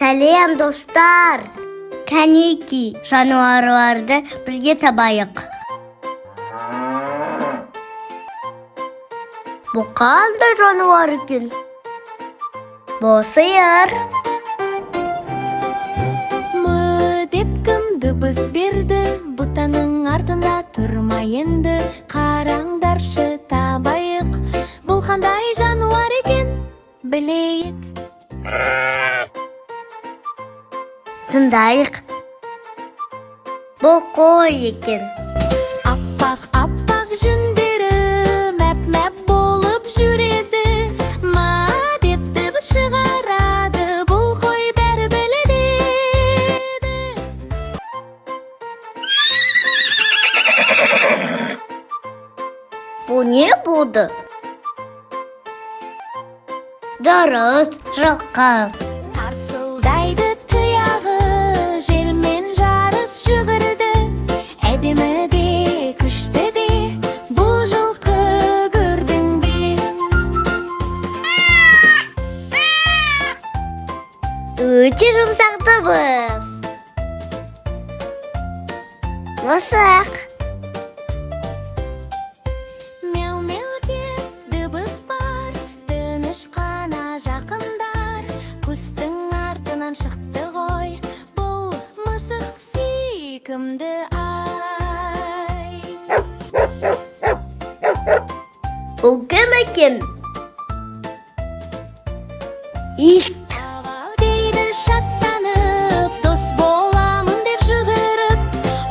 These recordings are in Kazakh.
Сәлем, достар! Кәнеки, жануарларды бірге табайық. Бұл қандай жануар екен? Бұл сиыр. Мө деп кім дыбыс берді? Бұтаның артында тұрма енді. Қараңдаршы, табайық. Бұл қандай жануар екен? Білейік. Тыңдайық. Бұл қой екен. Аппақ аппақ жүндері мәп мәп болып жүреді. Ма деп дыбыс шығарады. Бұл қой, бәрі біледі. Бұл не болды? Дұрыс, жылқы. Тарсылдайды тұяғы, желмен жарыс жүгірді. Әдемі де, күшті де бұл жылқы, көрдің бе? Өте жұмсақ дыбыс. Мысық. Мяу мяу деп дыбыс бар. Тыныш қана жақындар. Көстің артынан шықты ғой. Бұл мысық сүйкімді ай. Бұл кім екен? Ит. Ау дейді шаттанып, дос боламын деп жүгіріп.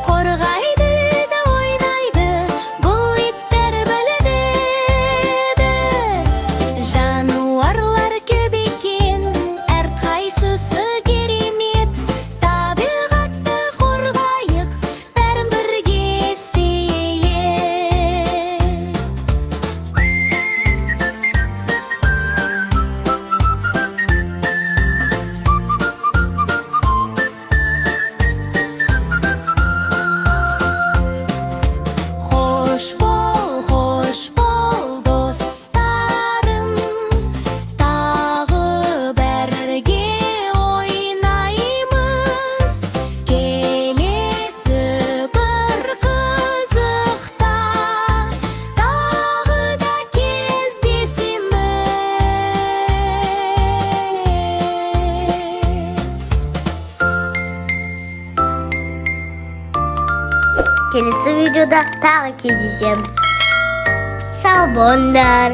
Қорғайды да ойнайды, бұл иттер біледі. Жануарлар көп екен, әрқайсысы керемет. Табиғатты қорғайық, бәрін бірге сүйейік. Қош бол, қош бол, достарым. Тағы бірге ойнаймыз. Келесі бір қызықта тағы да кездесеміз. Келесі видеода тағы кездесеміз. Сау болыңдар.